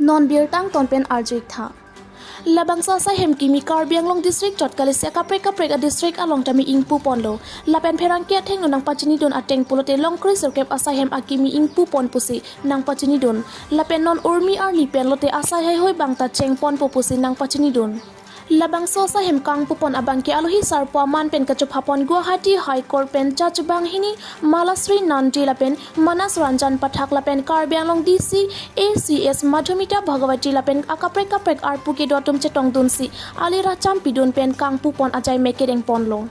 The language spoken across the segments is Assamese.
Non bir tang ton pen arjik tha. Labangsa sa hem kimi Karbi Anglong district chot kalise kaprek kaprek a district along tami ingpu ponlo. Lapen pherang ke theng nang pachini don ateng polote long kris kep asa hem akimi ingpu pon pusi nang pachini don. Lapen non urmi ar ni pen lote asa hai hoi bangta cheng pon pusi nang pachini don. Labangso sa hem kang pupon abang ke aluhi sarpo man pen kachuphapon Guwahati High Court pen judge bang hini Malasri Nandi lapen Manas Ranjan Pathak lapen Karbi Anglong DC ACS Madhumita Bhagavati lapen akaprek kaprek arpu ke dotum chetong dun si alira champi dun pen kang pupon ajai mekereng ponlo.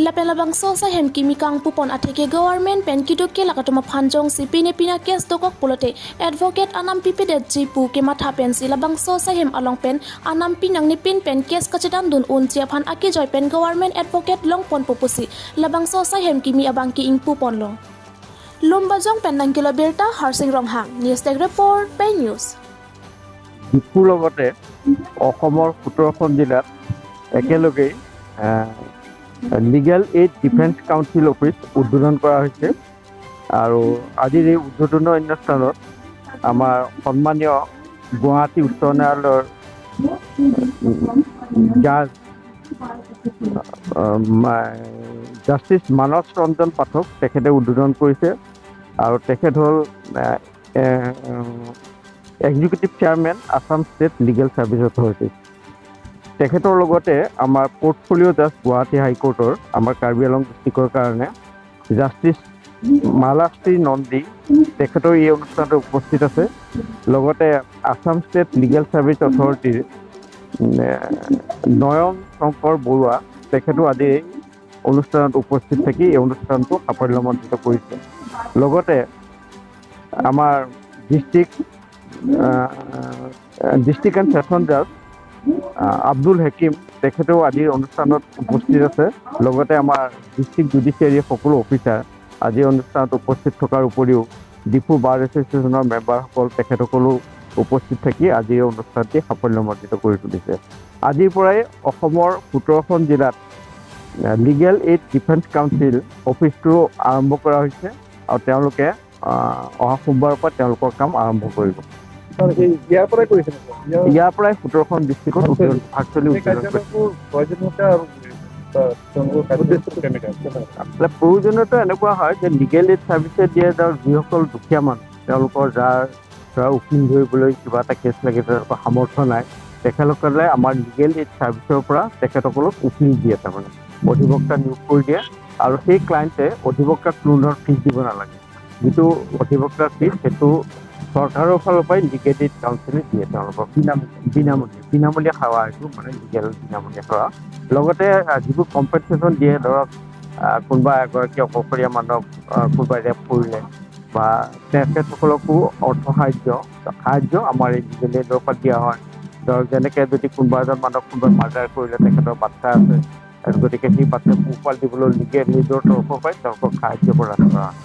Lapen labang so sa hem kimi kang pupon atheke government pen kiduk ke lakatuma phanjong si pine pina case dokok polote advocate anam pipe de ji pu ke matha pen si labang so sa hem along pen anam pinang ni pin pen case kachedan dun un chia phan aki joy pen government advocate long pon popusi labang so sa hem kimi abang ki ing pu pon lo. Lumbajong pen nang kilo berta harsing ronghang news tech report pay news. ডিফুৰ লগতে অসমৰ 17খন জিলাত একেলগেই Legal Aid Defence Council office উদ্বোধন কৰা হৈছে। আৰু আজিৰ এই উদ্বোধনৰ অনুষ্ঠানত আমাৰ সন্মানীয় গুৱাহাটী উচ্চ ন্যায়ালয়ৰ জাজ জাষ্টিছ মানস ৰঞ্জন পাঠক, তেখেতে উদ্বোধন কৰিছে। আৰু তেখেত হ'ল Executive Chairman, Assam State Legal Service Authority। তেখেতৰ লগতে আমাৰ পৰ্টফলিঅ' জাজ গুৱাহাটী হাইকোৰ্টৰ আমাৰ কাৰ্বি আংলং ডিষ্ট্ৰিক্টৰ কাৰণে জাষ্টিছ মালাশ্ৰী নন্দী, তেখেতৰ এই অনুষ্ঠানত উপস্থিত আছে। লগতে আছাম ষ্টেট লিগেল ছাৰ্ভিচ অথৰিটিৰ নয়ন শংকৰ বৰুৱা, তেখেতো আজি এই অনুষ্ঠানত উপস্থিত থাকি এই অনুষ্ঠানটো সাফল্যমণ্ডিত কৰিছে। লগতে আমাৰ District and Session Judge Abdul Hakim, তেখেতেও আজিৰ অনুষ্ঠানত উপস্থিত আছে। লগতে আমাৰ ডিষ্ট্ৰিক্ট জুডিচিয়াৰীৰ সকলো অফিচাৰ আজিৰ অনুষ্ঠানত উপস্থিত থকাৰ উপৰিও ডিফু বাৰ এছ'চিয়েশ্যনৰ মেম্বাৰসকল, তেখেতসকলো উপস্থিত থাকি আজিৰ এই অনুষ্ঠানটি সাফল্যমণ্ডিত কৰি তুলিছে। আজিৰ পৰাই অসমৰ 17খন জিলাত লিগেল এইড ডিফেন্স কাউন্সিল অফিচটো আৰম্ভ কৰা হৈছে আৰু তেওঁলোকে অহা সোমবাৰৰ পৰা তেওঁলোকৰ কাম আৰম্ভ কৰিব। ছাৰ, এই ইয়াৰ পৰাই কৰিছে নেকি? ইয়াৰ পৰাই 17খন ডিষ্ট্ৰিক্টত ভাৰ্চুৱেলি এই উদ্বোধন কৰিছে। কাৰ্যালয়টোৰ প্ৰয়োজনীয়তা আৰু তেওঁলোকৰ উদ্দেশ্যটো কেনেকুৱা? আচলতে প্ৰয়োজনীয়তা এনেকুৱা হয় যে লিগেল এইড ছাৰ্ভিচে দিয়ে ধৰক যিসকল দুখীয়া মানুহ, তেওঁলোকৰ যাৰ ধৰা উকিল ধৰিবলৈ কিবা এটা কেছ লাগে, তেওঁলোকৰ সামৰ্থ্য নাই, তেখেতসকলে আমাৰ লিগেল এইড ছাৰ্ভিচৰ পৰা তেখেতসকলক উকিল দিয়ে, তাৰমানে অধিবক্তা নিয়োগ কৰি দিয়ে। আৰু সেই ক্লাইণ্টে অধিবক্তাক কোনো ধৰণৰ ফিজ দিব নালাগে। যিটো অধিবক্তাৰ ফিজ, সেইটো চৰকাৰৰ ফালৰ পৰাই লিগেল এইড কাউন্সিলে দিয়ে তেওঁলোকক বিনামূলীয়া। বিনামূলীয়া সেৱা এইটো, মানে লিগেল বিনামূলীয়া সেৱা। লগতে যিবোৰ কম্পেনচেশ্যন দিয়ে, ধৰক কোনোবা এগৰাকী অকলশৰীয়া মানুহক কোনোবাই ৰেপ কৰিলে বা তেখেতসকলকো অৰ্থ সাহাৰ্য আমাৰ এই লিগেল এইডৰ পৰা দিয়া হয়। ধৰক যেনেকৈ যদি কোনোবা এজন মানুহক কোনোবাই মাৰ্ডাৰ কৰিলে, তেখেতৰ বাচ্ছা আছে আৰু গতিকে সেই বাচ্ছা পোহপাল দিবলৈ লিগেল এইডৰ তৰফৰ পৰাই তেওঁলোকক সাহাৰ্য প্ৰদান কৰা হয়।